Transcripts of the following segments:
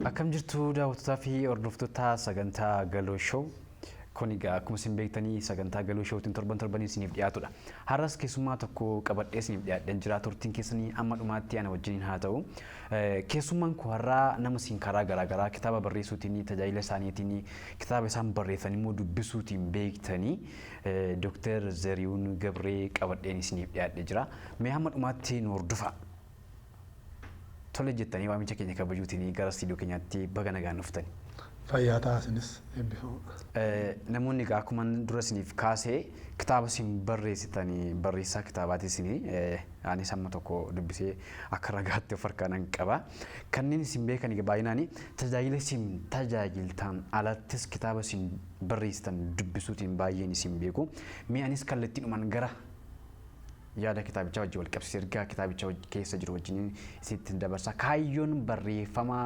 Akkam jirtu, daawwattootaa fi hordoftoota sagantaa Galoo Show? Kun egaa akkuma isin beektanii sagantaa Galoo Showtiin torban torbanii isiniif dhiyaatudha. Har'as keessummaa tokko qabadhee isiniif dhiyaadheen jira. Turtiin keessanii amma dhumaatti ana wajjiniin haa ta'u. Keessummaan koo har'aa nama isin karaa garaagaraa kitaaba barreessuutiin, tajaajila isaaniitiin, kitaaba isaan barreessan immoo dubbisuutiin beektanii, Dooktar Zarihuun Gabree qabadheen isiniif dhiyaadhee jira. Mee hamma dhumaatti nu hordofaa. Tole jettanii waamicha keenya kabajuutiin gara istiidiyoo keenyaatti baga nagaan dhuftani. Fayyaa ta'aa, isinis eebbifama. Namoonni egaa akkuma dura isiniif kaasee kitaaba isin barreessitanii, barreessaa kitaabaati isinii, anis amma tokko dubbisee akka ragaatti of harkaa nan qaba. Kanneen isin beekan egaa baay'inaan tajaajila isin tajaajiltan alattis kitaaba isin barreessitan dubbisuutiin baay'een isin beeku. Mee anis kallattiidhumaan gara yaada kitaabichaa wajjin wal qabsiisee, ergaa kitaabicha keessa jiru wajjin isinitti dabarsa. Kaayyoon barreeffama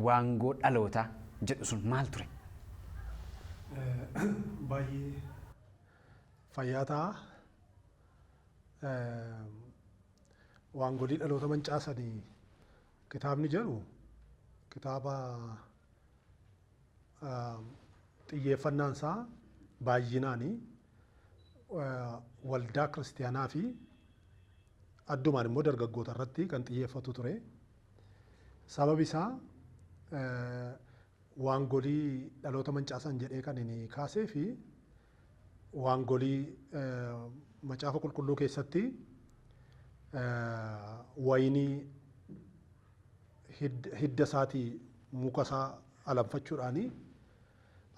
"Waangoo Dhalootaa" jedhu sun maal ture? Baay'ee fayyaa ta'a. "Waangolii Dhaloota Mancaasanii" kitaabni jedhu kitaaba xiyyeeffannaan isaa baay'inaanii waldaa kiristiyaanaa fi addumaan immoo dargaggoota irratti kan xiyyeeffatu ture. Sababi isaa "Waangolii Dhaloota Mancaasan" jedhee kan inni kaasee fi waangolii Macaafa Qulqulluu keessatti wayinii hidda isaatii muka isaa alanfachuudhaanii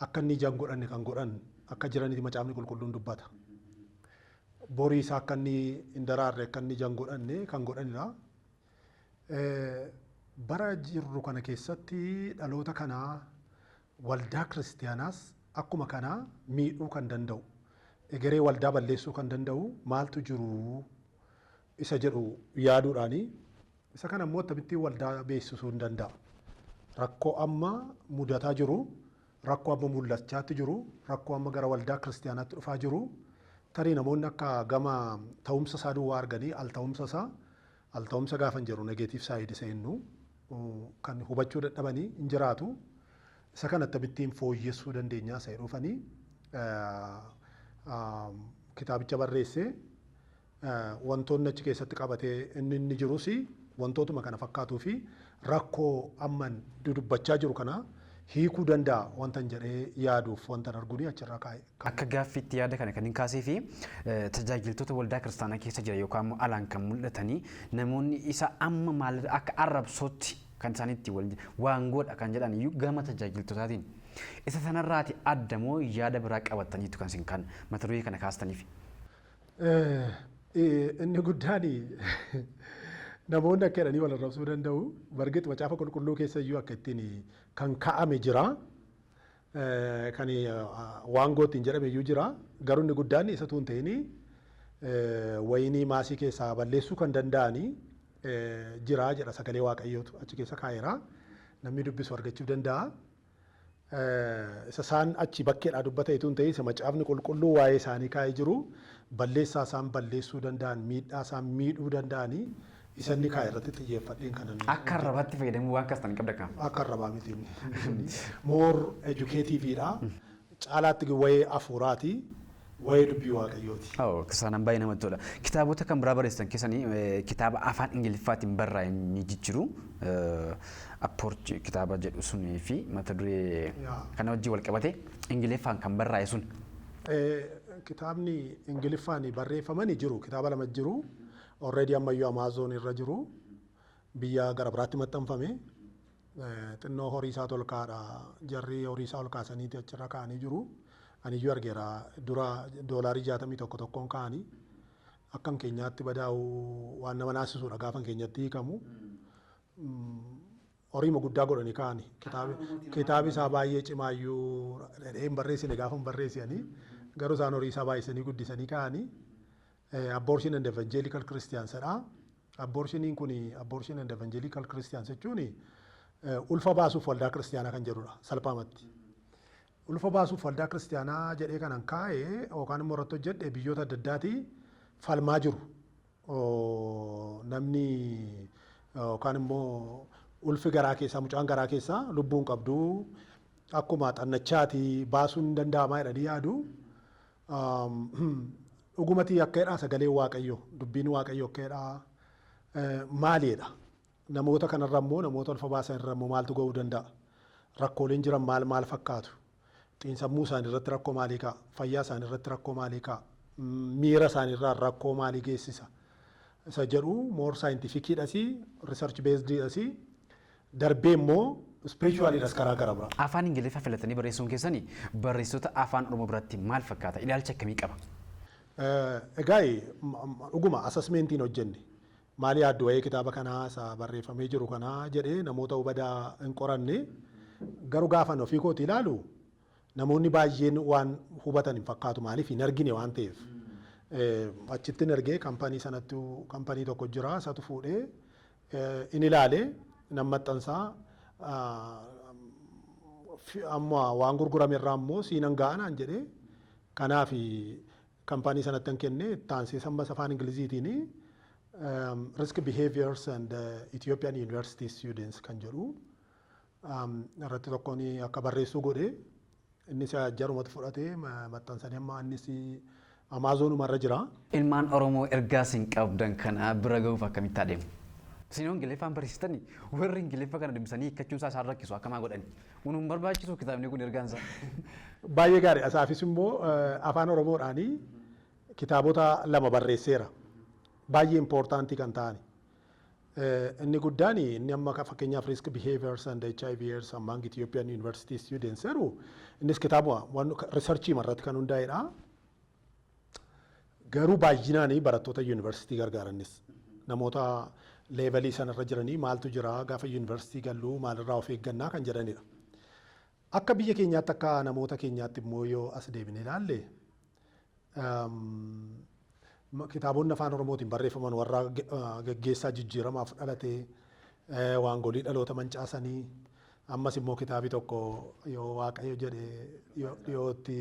akka inni ija hin godhanne kan godhan akka jiraniiti Macaafni Qulqulluun dubbata. Borii isaa akka inni hin daraarre, akka inni ija hin godhanne kan godhanidha. Bara jirru kana keessatti dhaloota kanaa, waldaa kiristiyaanaas akkuma kanaa miidhuu kan danda'u, egeree waldaa balleessuu kan danda'u maaltu jiru isa jedhu yaaduudhaani, isa kana immoo akkamittiin waldaa beeksisuu hin danda'a? Rakkoo amma mudataa jiru, rakkoo amma mul'achaatti jiru, rakkoo amma gara waldaa kiristiyaanaatti dhufaa jiru, tarii namoonni akka gama ta'umsa isaa duwwaa arganii al ta'umsa isaa, al ta'umsa gaafan jedhu negative side isa jennu, kan hubachuu dadhabanii hin jiraatu. Isa kana akkamittiin fooyyessuu dandeenyaa isa jedhuufanii kitaabicha barreessee. Wantoonni achi keessatti qabatee inni jirus wantootuma kana fakkaatuu fi rakkoo amman dudubbachaa jiru kana hiikuu danda'a wantan jedhee yaaduuf wantan arguuni achirraa kaa'e. Akka gaaffiitti yaada kana kan hin kaasee fi tajaajiltoota waldaa kiristaanaa keessa jira yookaan immoo alaan kan mul'atanii, namoonni isa amma maal akka arrabsootti kan isaan itti wal waangoodha kan jedhan iyyuu gama tajaajiltootaatiin. Isa sanarraati adda moo yaada biraa qabataniitu kan isin kan mata duree kana kaastaniif? Inni guddaan namoonni akka jedhanii wal arrabsuu danda'u. Bargit Macaafa Qulqulluu keessa iyyuu akka ittiin kan kaa'ame jira. Kan waangoo ittiin jedhame iyyuu jira. Garuu inni guddaan isatu hin ta'in, wayinii maasii keessaa balleessuu kan danda'anii jira jedha, sagalee Waaqayyootu achi keessa kaa'eera. Namni dubbisu argachuu danda'a. Isa isaan achi bakkeedhaa dubbatan hin ta'in, isa Macaafni Qulqulluu waa'ee isaanii kaa'ee jiru, balleessaa isaan balleessuu danda'an, miidhaa isaan miidhuu danda'anii isa inni kaa'e irratti xiyyeeffadheen kanan. Akka arrabaatti fayyadamuu waan kaastan qabda kam? Akka arrabaa miti. More educativeidha. Caalaatti waa'ee hafuuraati. Waa'ee dubbii Waaqayyooti. Oh, saanaan baay'ee namatti tola. Kitaabota kan biraa barreessitan keessanii kitaaba afaan Ingiliffaatiin barraa'e ni jijjiiru. "Approach" kitaaba jedhu sunii fi mata duree kana wajjin wal qabate Ingiliffaan kan barraa'e sun. Kitaabni Ingiliffaan barreeffamanii jiru. Kitaaba lama jiru. Already ammayyuu Amazon irra jiru. Biyya gara biraatti maxxanfame. Xinnoo horii isaa ol kaadha. Jarri horii isaa ol kaasaniiti achirra kaa'anii jiru. Aniyyuu argeera, dura $61 tokkoon kaa'anii akkan keenyaatti badaa'u waan nama naasisuudha gaafan keenyatti hiikamu. Horiima guddaa godhanii kaa'anii. Kitaabi isaa baay'ee cimaayyuu hin barreessine gaafa hin barreessanii, garuu isaan horii isaa baay'isanii guddisanii kaa'anii. "Abortion and Evangelical Christians" jedha. Abortioniin kun, "Abortion and Evangelical Christians" jechuun ulfa baasuuf waldaa kiristiyaanaa kan jedhudha salphaamatti. Ulfa baasuuf waldaa kiristiyaanaa jedhee kanan kaa'e yookaan immoo irratti hojjedhe, biyyoota adda addaati falmaa jiru. Namni yookaan immoo Ulfi garaa keessaa, mucaan garaa keessaa lubbuun qabdu, akkuma xannachaati baasuun hin danda'amaa jedhanii yaadu. Dhugumati akka jedhaa sagaleen Waaqayyo, dubbiin Waaqayyo akka jedhaa maalidha? Namoota kanarra immoo, namoota ulfa baasan irra immoo maaltu ga'uu danda'a? Rakkooleen jiran maal maal fakkaatu? Xiinsammuu isaanii irratti rakkoo maalii ka'a? Fayyaa isaanii irratti rakkoo maalii ka'a? Miira isaanii irraa rakkoo maalii geessisa? Isa jedhu more scientificiidhas, research basedidhas, darbee immoo spiritualidhas karaa gara biraa. Afaan Ingiliffaa filatanii barreessuun keessanii barreessitoota afaan Oromoo biratti maal fakkaata? Ilaalcha akkamii qaba? Egaa dhuguma assessmentiin hojjenne. Maali yaaddu waa'ee kitaaba kanaa isa barreeffamee jiru kanaa jedhee namoota hubadaa hin qoranne. Garuu gaafan ofii kooti ilaalu, namoonni baay'een waan hubatan hin fakkaatu, maaliif hin argine waan ta'eef. Achitti hin ergee, kaampanii sanatti, kaampanii tokko jira, isatu fuudhee in ilaale, nan maxxansaa, amma waan gurgurame irraa immoo siinan ga'a naan jedhee. Kanaaf kaampanii sanatti kan kenne taansee sammas afaan Ingiliziitiin "Risk Behaviors and Ethiopian University Students" kan jedhu irratti tokkoon akka barreessuu godhe. Innis jarumatu fudhatee maxxansanii, amma innis Amaazonuma irra jira. Ilmaan Oromoo ergaa isin qabdan kana bira gahuuf akkamitti adeemu? Isin yoo Ingiliffaan barreessitanii, warri Ingiliffa kana dubbisanii hiikkachuun isaa isaan rakkisu, akkamaa godhani? Kun barbaachisu kitaabni kun ergaan isaa. Baay'ee gaarii. Isaafis immoo afaan Oromoodhaanii kitaabota lama barreesseera. Baay'ee importantii kan ta'ani. Inni guddaan inni amma fakkeenyaaf "Risk Behaviors and HIV AIDS Among Ethiopian University Students" jedhu, innis kitaabuma researchii irratti kan hundaa'edha. Garuu baay'inaan barattoota yuunivarsiitii gargaaranis, namoota levelii sanarra jiranii, maaltu jira gaafa yuunivarsiitii galluu, maalirraa of eeggannaa kan jedhanidha. Akka biyya keenyaatti, akka namoota keenyaatti immoo yoo as deebine ilaalle, kitaabonni afaan Oromootiin barreeffaman warra geggeessaa jijjiiramaaf dhalate, waangolii dhaloota mancaasanii, ammas immoo kitaabi tokko yoo Waaqayyo jedhe dhiyootti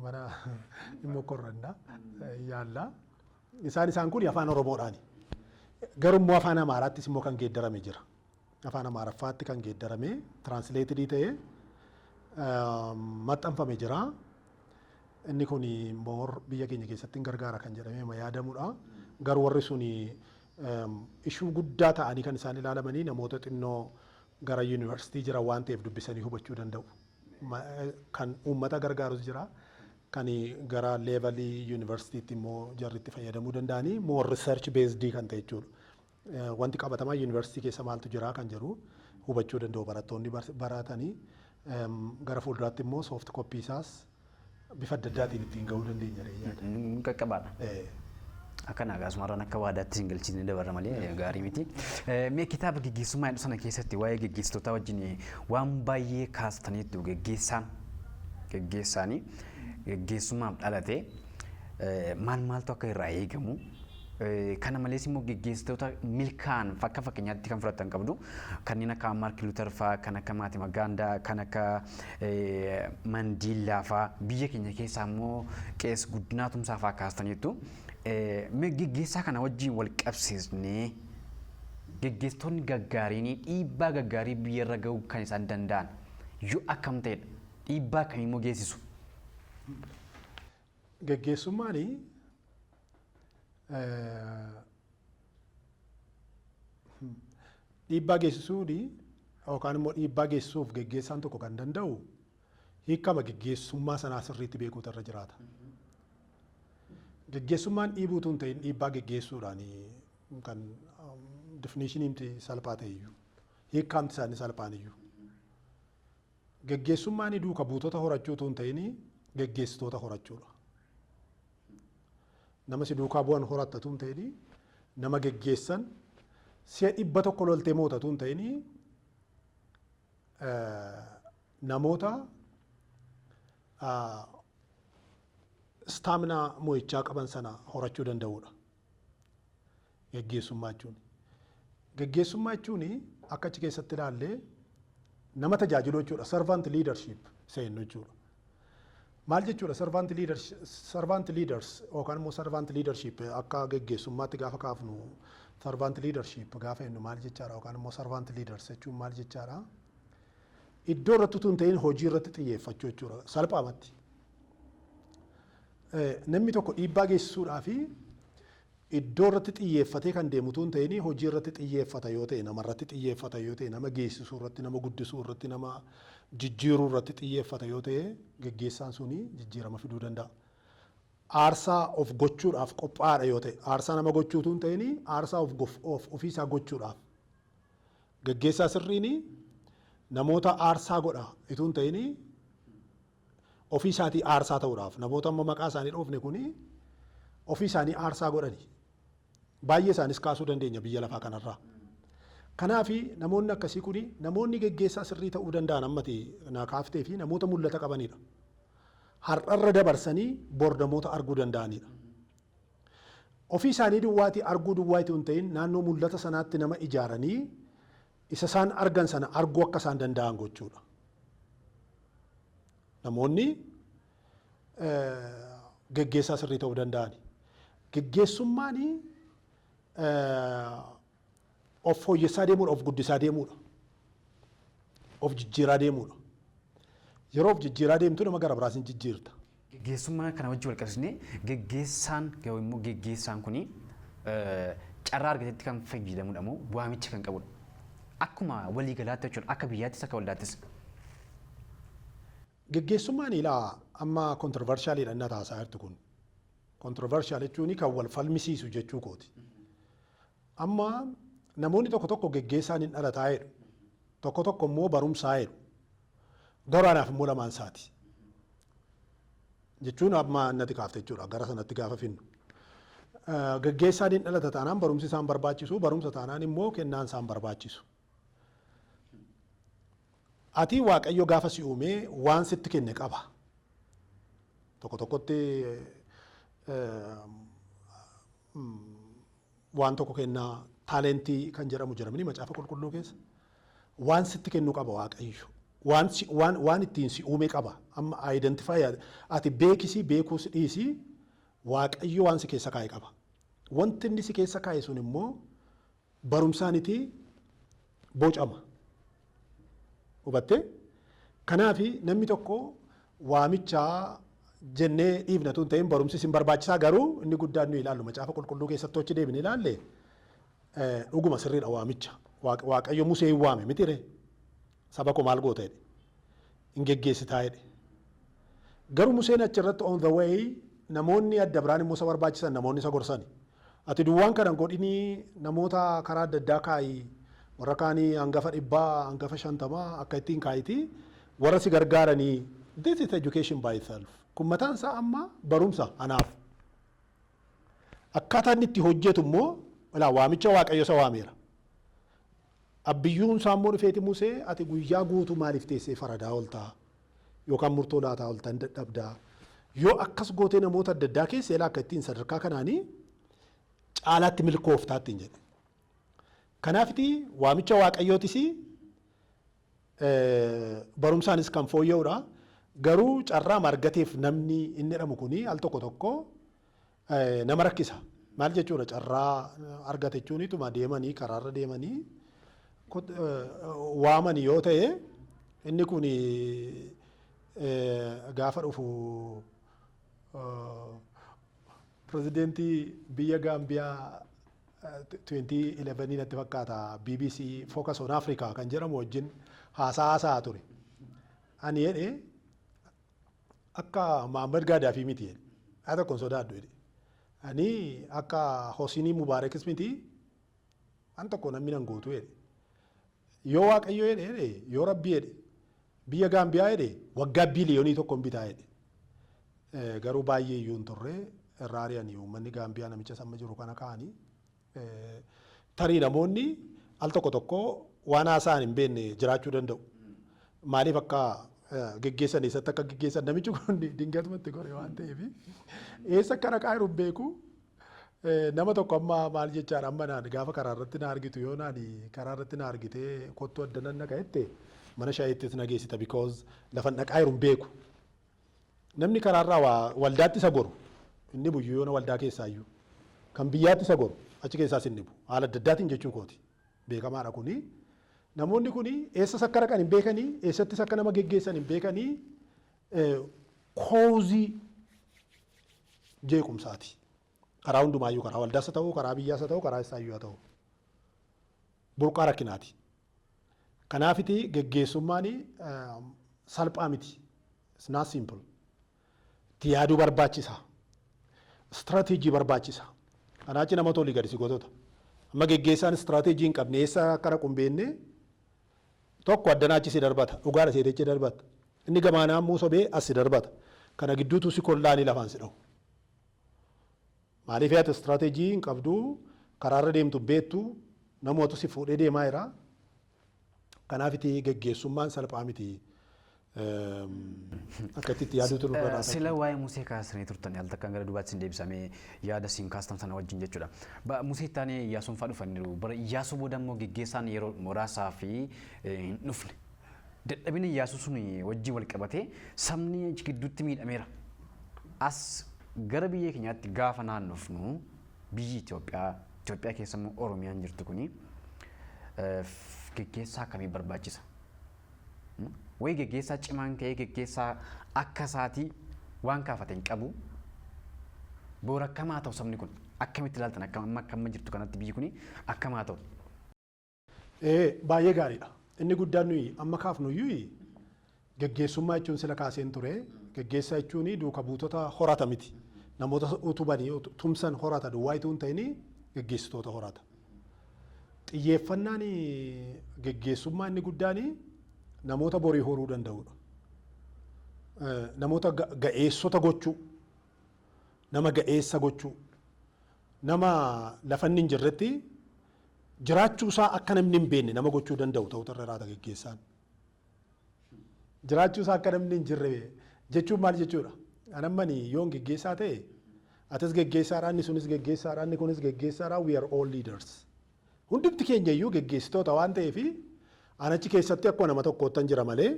mana immoo korranna yaalla. Isaan kun afaan Oromoodhaani. Garuu immoo afaan Amaaraattis immoo kan geeddarame jira. Afaan Amaaraffaatti kan geeddarame, translatedii ta'ee maxxanfame jira. Inni kun more biyya keenya keessatti hin gargaara kan jedhamee yaadamudha. Garuu warri sun issue guddaa ta'anii kan isaan ilaalamanii namoota xinnoo gara yuunivarsiitii jiran waan ta'eef dubbisanii hubachuu danda'u. Kan uummata gargaarus jira. Kan gara levelii yuunivarsiitiitti immoo jarri itti fayyadamuu danda'anii more research based kan ta'e jechuudha. Wanti qabatamaa yuunivarsiitii keessa maaltu jira kan jedhu hubachuu danda'u barattoonni baratanii. Gara fuulduraatti immoo soft copy isaas bifa adda addaatiin ittiin gahuu dandeenya yaada. Qaqqabaadha. Akkana akkasumarraan akka waadaatti isin galchisnee dabarra malee gaarii miti. Mee kitaaba geggeessummaa jedhu sana keessatti waa'ee geggeessitootaa wajjin waan baay'ee kaastaniitu. Geggeessaan geggeessaanii geggeessummaaf dhalate maal maaltu akka irraa eegamu, kana malees immoo geggeessitoota milkaan akka fakkeenyaatti kan fudhatan qabdu, kanneen akka Maartin Luuter fa'aa, kan akka Mahatma Gaandii, kan akka Mandiillaa fa'aa, biyya keenya keessaa immoo Qees Guddinaa Tumsaa fa'aa kaastaniitu. Mee geggeessaa kana wajjin wal qabsiisnee, geggeessitoonni gaggaariin dhiibbaa gaggaarii biyya irra gahuu kan isaan danda'an yoo akkam ta'edha? Dhiibbaa akkamii immoo geessisu? Geggeessummaan dhiibbaa geessisuun yookaan immoo dhiibbaa geessisuuf geggeessaan tokko kan danda'u hiikama geggeessummaa sanaa sirriitti beekuutu irra jiraata. Geggeessummaan dhiibuutu hin ta'in, dhiibbaa geggeessuudhaan kan definitioniimti salphaa ta'e iyyuu, hiikkaamti isaanii salphaan iyyuu. Geggeessummaan duuka buutota horachuutu hin ta'in, geggeessitoota horachuudha. Nama si duukaa bu'an horattatu hin ta'in, nama geggeessan si'a 100 loltee mootatu hin ta'in, namoota stamina mo'ichaa qaban sana horachuu danda'uudha. Geggeessummaa jechuun. Geggeessummaa jechuun akka achi keessatti ilaallee nama tajaajilu jechuudha. Servant leadership seennu jechuudha. Maal jechuudha servant leaders, servant leaders yookaan immoo servant leadership akka geggeessummaatti gaafa kaafnu? Servant leadership gaafa jennu maal jechaadha, yookaan immoo servant leaders jechuun maal jechaadha? Iddoo irratti utuu hin ta'in hojii irratti xiyyeeffachuu jechuudha salphaamatti. Namni tokko dhiibbaa geessisuudhaa fi iddoo irratti xiyyeeffatee kan deemu utuu hin ta'in hojii irratti xiyyeeffata yoo ta'e, nama irratti xiyyeeffata yoo ta'e, nama geessisuu irratti, nama guddisuu irratti, nama jijjiiruu irratti xiyyeeffata yoo ta'e, geggeessaan suni jijjiirama fiduu danda'a. Aarsaa of gochuudhaaf qophaa'aadha yoo ta'e, aarsaa nama gochuu utuu hin ta'in aarsaa of ofiisaa gochuudhaaf. Geggeessaa sirriin namoota aarsaa godha utuu hin ta'in ofii isaatii aarsaa ta'uudhaaf. Namoota amma maqaa isaanii dhoofne kuni ofii isaanii aarsaa godhani. Baay'ee isaanis kaasuu dandeenya biyya lafaa kanarraa. Kanaafi namoonni akkasii kuni namoonni geggeessaa sirrii ta'uu danda'an ammati na kaaftee fi namoota mul'ata qabanidha. Har'arra dabarsanii bor namoota arguu danda'anidha. Ofii isaanii duwwaatii arguu duwwaatii hin ta'in naannoo mul'ata sanaatti nama ijaaranii isa isaan argan sana arguu akka isaan danda'an gochuudha. Namoonni geggeessaa sirrii ta'uu danda'ani. Geggeessummaan of fooyyessaa deemuudha, of guddisaa deemuudha. Of jijjiiraa deemuudha. Yeroo of jijjiiraa deemtu nama gara biraas hin jijjiirta. Geggeessummaa kana wajjin wal qabsiisnee, geggeessaan garuu immoo geggeessaan kuni carraa argatetti kan fayyadamudha moo waamicha kan qabudha? Akkuma waliigalaatti jechuudha, akka biyyaattis akka waldaattis. Geggeessummaan ilaa amma controversialidha inni haasaa jirtu kun. Controversial jechuun kan wal falmisiisu jechuu kooti. Amma namoonni tokko tokko geggeessaan hin dhalataa jedhu. Tokko tokko immoo barumsaa jedhu. Garuu anaaf immoo lamaan isaati. Jechuun amma natti kaafte jechuudha gara sanatti gaafa finnu. Geggeessaan hin dhalata taanaan barumsi isaan barbaachisu, barumsa taanaan immoo kennaan isaan barbaachisu. Ati Waaqayyo gaafa si uumee waan sitti kenne qaba. Tokko tokkotti waan tokko kennaa, taalentii kan jedhamu jedhamni Macaafa Qulqulluu keessa. Waan sitti kennu qaba Waaqayyo. Waan ittiin si uume qaba. Amma identify ati beekisii beekuus dhiisii, Waaqayyo waan si keessa kaa'e qaba. Wanti inni si keessa kaa'e sun immoo barumsaaniti bocama. Hubattee? Kanaafi namni tokko waamicha jennee dhiifna tun ta'in barumsi isin barbaachisaa, garuu inni guddaan nu ilaallu Macaafa Qulqulluu keessatti achi deebine ilaalle dhuguma sirriidha waamicha. Waaqayyo Musee hin waame mitire, "Saba koo maal goota?" jedhe. "Hin geggeessitaa" jedhe. Garuu Museen achirratti on the way namoonni adda biraan immoo isa barbaachisan, namoonni isa gorsani. "Ati duwwaan kana godhinii, namoota karaa adda addaa kaayi, warra kaanii hangafa 100, hangafa 50 akka ittiin kaayitii warra si gargaaranii." This is education by itself. Kun mataan isaa amma barumsa anaaf. Akkaataa inni itti hojjetu immoo ilaa, waamicha Waaqayyo isa waameera. Abbiyyuun isaa immoo dhufeeti, "Musee, ati guyyaa guutuu maaliif teessee faradaa ooltaa yookaan murtoo laataa ooltaa? Hin dadhabdaa. Yoo akkas gootee namoota adda addaa keessa ilaa akka ittiin sadarkaa kanaanii caalaatti milkooftaa" ittiin jedhe. Kanaafiti waamicha Waaqayyootis barumsaanis kan fooyya'udha. Garuu carraa argateef namni inni jedhamu kuni al tokko tokko nama rakkisa. Maal jechuudha carraa argate jechuun? Ituma deemanii karaarra deemanii waamanii yoo ta'e, inni kun gaafa dhufu pirezidentii biyya Gaambiyaa 2011 natti fakkaata, BBC Focus on Africa kan jedhamu wajjin haasaa haasa'aa ture. "Ani," jedhe, "akka Muhammad Gaadaafii miti," jedhe. "Haa tokko hin sodaadhu," jedhe. "Ani akka Hosinii Mubaarakis miti, an tokko namni nan gootu," jedhe. "Yoo Waaqayyo jedhe, yoo Rabbi jedhe, biyya Gaambiyaa," jedhe, "waggaa 1 biliyoonii hin bitaa," jedhe. Garuu baay'ee iyyuu hin turre, irraa ari'anii uummanni Gaambiyaa namicha samma jiru kana kaa'anii. Tarii namoonni al tokko tokko waan haasa'an hin beekne jiraachuu danda'u. Maaliif akka geggeessan, eessatti akka geggeessan, namichi kun dingatumatti gore waan ta'eef eessa akka dhaqaa jiru hin beeku. Nama tokko amma maal jechaadha, amma naan gaafa karaa irratti na argitu, yoo naan karaa irratti na argitee "Kottu adda nan dhaqa" jette, mana shaayiittis na geessita, because lafan dhaqaa jiru hin beeku. Namni karaarraa waa waldaatti isa goru inni buyyuu yoona waldaa keessaayyuu. Kan biyyaatti isa goru achi keessaas hin dhibu. Haala adda addaatiin jechuu kooti. Beekamaadha kuni. Namoonni kuni eessas akka dhaqan hin beekanii, eessattis akka nama geggeessan hin beekanii, cause jeequmsaati. Karaa hundumaayyuu, karaa waldaas haa ta'u, karaa biyyaas haa ta'u, karaa isaayyuu haa ta'u. Burqaa rakkinaati. Kanaafiti geggeessummaan salphaa miti. It's not simple. Itti yaaduu barbaachisa. Strategy barbaachisa. Kanaa achi nama tolii gadi si gootota. Amma geggeessaan strategy hin qabne eessa akka dhaqu hin beekne tokko addanaa achi si darbata. Dhugaadha seetechi darbata. Inni gamaanaa immoo sobee as si darbata. Kana gidduutu si kollaanii lafaan si dha'u. Maaliif ati strategy hin qabdu, karaarra deemtu beektu, namoota si fuudhee deemaa jira. Kanaaf itti geggeessummaan salphaa miti. Akka itti yaaduutu nurra jiraata. Sila waa'ee Musee kaasanii turtan, al takkaan gara duubaatti sin deebisamee yaada siin kaastan sana wajjin jechuudha. Musee taanee Iyyaasuun fa'aa dhufaniiru. Bara Iyyaasuu booda immoo geggeessaan yeroo muraasaa fi hin dhufne. Dadhabina Iyyaasuu sun wajjin wal qabatee sabni gidduutti miidhameera. As gara biyya keenyaatti gaafa naannofnu, biyyi Itoophiyaa, Itoophiyaa keessa immoo Oromiyaan jirtu kuni geggeessaa akkamii barbaachisa? Wayi geggeessaa cimaan ka'ee geggeessaa akka isaatii waan kaafate hin qabu. Boora akkamaa ta'u sabni kun akkamitti ilaaltan, akka amma akka amma jirtu kanatti biyyi kuni akkamaa ta'u? Baay'ee gaariidha. Inni guddaan nuyi amma kaafnu iyyuu geggeessummaa jechuun sila kaaseen ture. Geggeessaa jechuun duuka buutota horata miti. Namoota utubanii tumsan horata duwwaa itoo hin ta'in geggeessitoota horata. Xiyyeeffannaan geggeessummaa inni guddaan namoota borii horuu danda'udha. Namoota ga'eessota gochuu, nama ga'eessa gochuu, nama lafa inni hin jirretti jiraachuu isaa akka namni hin beekne nama gochuu danda'u ta'utu irra jiraata geggeessaan. Jiraachuu isaa akka namni hin jirre jechuun maal jechuudha? Anammani yoon geggeessaa ta'e, atis geggeessaadha, inni sunis geggeessaadha, inni kunis geggeessaadha, we are all leaders. Hundumti keenya iyyuu geggeessitoota waan ta'eef, an achi keessatti akkuma nama tokkoottan jira malee,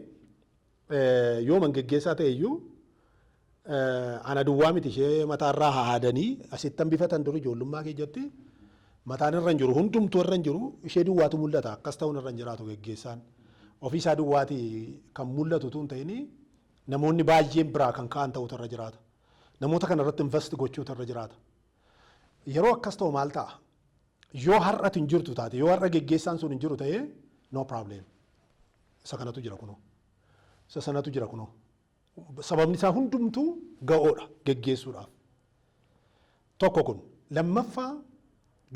yooman geggeessaa ta'e iyyuu ana duwwaa miti. Ishee mataarraa haadanii asitti hambifatan dur ijoollummaa keessatti mataan irra hin jiru, hundumtuu irra hin jiru, ishee duwwaatu mul'ata. Akkas ta'uun irra hin jiraatu. Geggeessaan ofiisaa duwwaati kan mul'atu tun ta'in, namoonni baay'een biraa kan ka'an ta'utu irra jiraata. Namoota kana irratti invest gochuutu irra jiraata. Yeroo akkas ta'u maal ta'a? Yoo har'atu hin jirtu taate, yoo har'a geggeessaan sun hin jiru ta'ee, no problem. Isa kanatu jira kunoo. Isa sanatu jira kunoo. Sababni isaa hundumtuu ga'oodha geggeessuudhaaf. Tokko kun. Lammaffaa,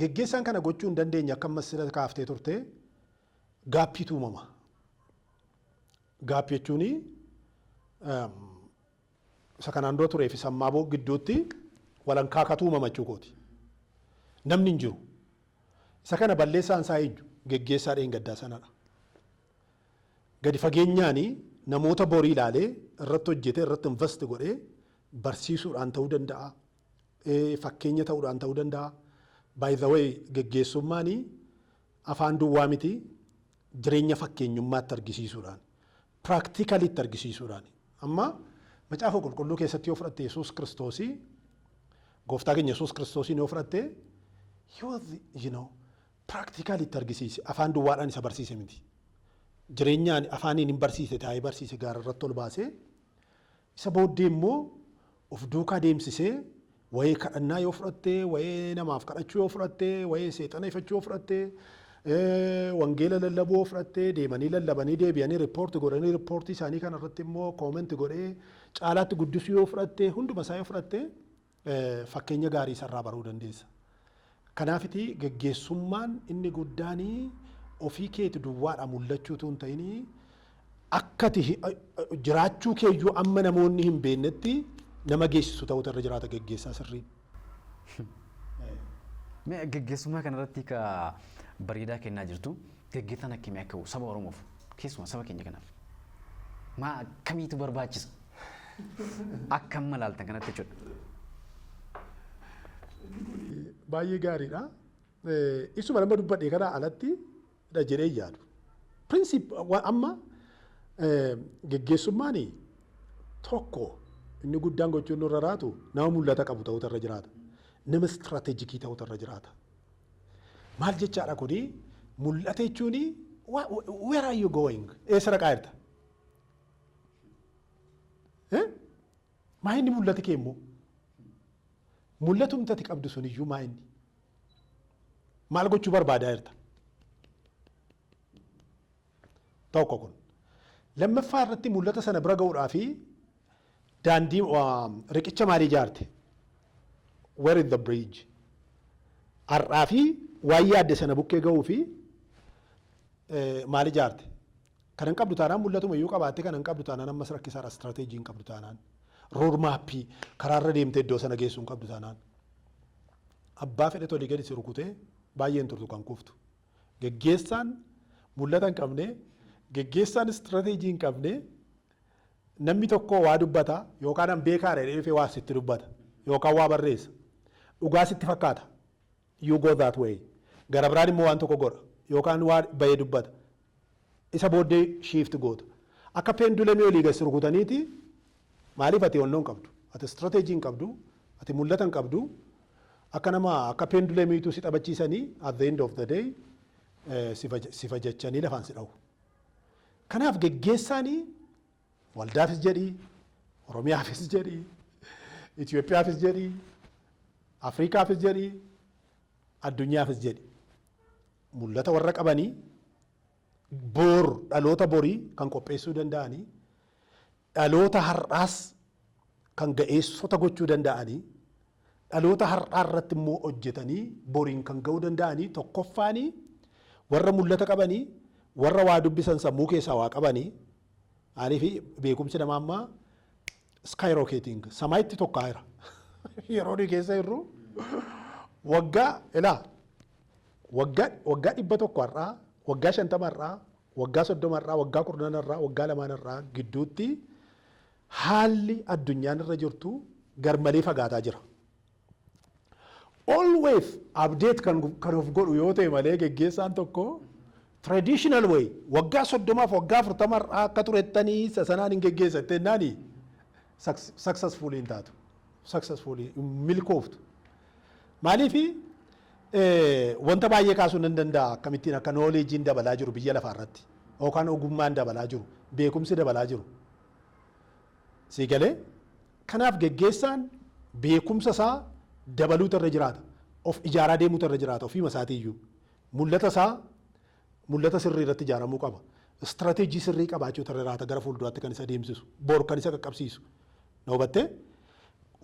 geggeessaan kana gochuu hin dandeenye, akka ammas sila kaaftee turte, gapiitu uumama. Gap jechuun isa kanaan dura turee fi sammaa gidduutti walankaakatu uumama jechuu kooti. Namni hin jiru. Isa kana balleessaan isaa eenyu? Geggeessaa dheengaddaa sanadha. Gadi fageenyaan namoota borii ilaalee irratti hojjetee, irratti invest godhee barsiisuudhaan ta'uu danda'a. Fakkeenya ta'uudhaan ta'uu danda'a. By the way, geggeessummaan afaan duwwaa miti, jireenya fakkeenyummaatti argisiisuudhaan, practicallytti argisiisuudhaan. Amma Macaafa Qulqulluu keessatti yoo fudhatte, Yesuus Kiristoosii, gooftaa keenya Yesuus Kiristoosiin yoo fudhatte, he was practicallytti argisiise. Afaan duwwaadhaan isa barsiise miti. Jireenyaan, afaaniin hin barsiise, taa'ee barsiise, gaara irratti ol baasee, isa booddee immoo of duukaa deemsisee, wayee kadhannaa yoo fudhatte, wayee namaaf kadhachuu yoo fudhatte, wayee seexana ifachuu yoo fudhatte, wangeela lallabuu yoo fudhatte, deemanii lallabanii deebi'anii report godhanii, reportii isaanii kana irratti immoo comment godhee caalaatti guddisuu yoo fudhatte, hunduma isaa yoo fudhatte, fakkeenya gaarii isarraa baruu dandeessa. Kanaafiti geggeessummaan inni guddaanii ofii keeti duwwaadha mul'achuutu hin ta'inii, akkati jiraachuu keeyyuu amma namoonni hin beeknetti nama geessisu ta'utu irra jiraata geggeessaa sirriin. Mee geggeessummaa kanarratti ka bareedaa kennaa jirtu, geggeessaan akkamii akka saba Oromoof, keessumaa saba keenya kanaaf maa akkamiitu barbaachisa? Akka amma ilaaltan kanatti jechuudha. Baay'ee gaariidha. Isuma nama dubbadhe kanaa alatti dha jedhee yaadu. Principle amma geggeessummaan tokko inni guddaan gochuun nurra jiraatu nama mul'ata qabu ta'utu irra jiraata. Nama strategic ta'utu irra jiraata. Maal jechaadha kuni? Mul'ata jechuun where are you going? Eessa dhaqaa jirta? Maa inni mul'ati kee immoo? Mul'atumti ati qabdu sun iyyuu maa inni? Maal gochuu barbaadaa jirta? Tokko kun. Lammaffaa irratti, mul'ata sana bira ga'uudhaa fi daandii, riqicha maalii ijaarte? Where is the bridge? Har'aa fi waan yaadde sana bukkee ga'uu fi maal ijaarte? Kan hin qabdu taanaan, mul'atuma iyyuu qabaatte kan hin qabdu taanaan, ammas rakkisaadha. Strategy hin qabdu taanaan. Road map karaarra deemtee iddoo sana geessuu hin qabdu taanaan. Abbaa fedhe tolii gadi si rukutee baay'een turtu kan kuftu. Geggeessaan mul'ata hin qabne, geggeessaan strategy hin qabne, namni tokko waa dubbata yookaan an beekaadha jedhee dhufee waa sitti dubbata yookaan waa barreessa. Dhugaa sitti fakkaata. You go that way. Gara biraan immoo waan tokko godha yookaan waa bahee dubbata. Isa booddee shift goota. Akka pendulum olii gadi rukutaniiti. Maaliif? Ati onnoo hin qabdu? Ati strategy hin qabdu. Ati mul'ata hin qabdu. Akka nama akka pendulumiitu si taphachiisanii at the end of the day si fajjachanii lafaan si dha'u. Kanaaf geggeessaanii waldaafis jedhii, Oromiyaafis jedhii, Itoophiyaafis jedhii, Afrikaafis jedhii, addunyaafis jedhi. Mul'ata warra qabanii, boor dhaloota borii kan qopheessuu danda'anii, dhaloota har'aas kan ga'eessota gochuu danda'anii, dhaloota har'aa irratti immoo hojjetanii boriin kan ga'uu danda'anii, tokkoffaanii warra mul'ata qabanii, warra waa dubbisan, sammuu keessaa waa qabanii. Maaliif? Beekumsi namaa ammaa skyrocketing, samaayitti tokkaa jira. Yeroo nuyi keessa jirru waggaa ilaa waggaa 100 har'aa, waggaa 50 har'aa, waggaa 30 har'aa, waggaa 10 har'aa, waggaa 2 har'aa gidduutti haalli addunyaan irra jirtu garmalee fagaataa jira. Always update kan of godhu yoo ta'e malee, geggeessaan tokko traditional way waggaa 30f waggaa 40 har'aa akka turettanii isa sanaan hin geggeessa jennaani successful hin taatu. Successful hin milkooftu. Maaliifi? Wanta baay'ee kaasuu nan danda'a, akkamittiin akka knowledgeiin dabalaa jiru biyya lafaa irratti yookaan ogummaan dabalaa jiru, beekumsi dabalaa jiru. Sii galee? Kanaaf geggeessaan beekumsa isaa dabaluutu irra jiraata. Of ijaaraa deemuutu irra jiraata ofiima isaatiiyyuu. Mul'ata isaa mul'ata sirrii irratti ijaaramuu qaba. Strategy sirrii qabaachuutu irra jiraata, gara fuulduraatti kan isa deemsisu, bor kan isa qaqqabsiisu. Na hubattee?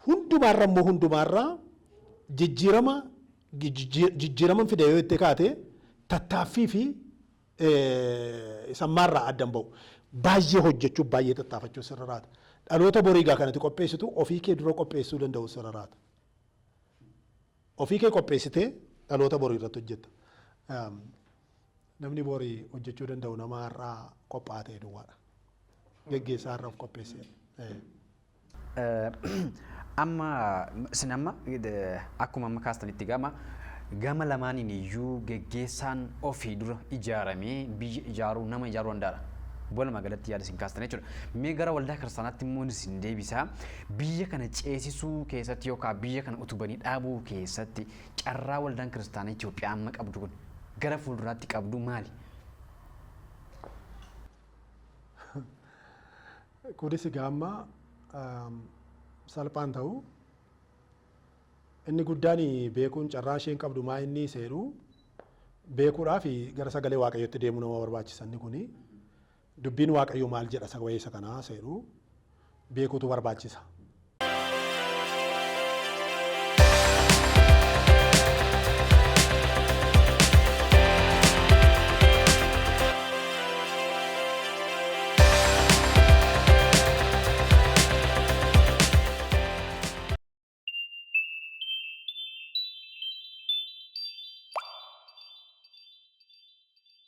Hundumaarra immoo, hundumaarraa jijjiirama fide yoo itti kaate, tattaaffii fi sammaarraa addan ba'u. Baay'ee hojjechuuf, baay'ee tattaafachuu sirra jiraata. Dhaloota borii gaa kanatti qopheessitu ofii kee dura qopheessuu danda'u sirra jiraata. Ofii kee qopheessitee dhaloota borii irratti hojjetta. Namni borii hojjechuu danda'u nama har'aa qophaa'aa ta'e duwwaadha. Geggeessaa har'a of qopheessee. Amma isin amma akkuma amma kaastanitti gama lamaaniin iyyuu geggeessaan ofii dura ijaaramee biyya ijaaruu, nama ijaaruu danda'a. Walumaa galatti yaada isin kaastan jechuudha. Mee gara waldaa kiristaanaatti immoo isin deebisaa. Biyya kana ceesisuu keessatti yookaan biyya kana utubanii dhaabuu keessatti carraa waldaan kiristaanaa Itoophiyaa amma qabdu kun gara fuulduraatti qabdu maali? Kunis egaa amma salphaan ta'u, inni guddaan beekuun carraa isheen qabdu maa inni seeru beekuudhaaf gara sagalee Waaqayyootti deemuu nama barbaachisa. Inni kuni dubbiin Waaqayyoo maal jedha saba isa kanaa seeru beekuutu barbaachisa.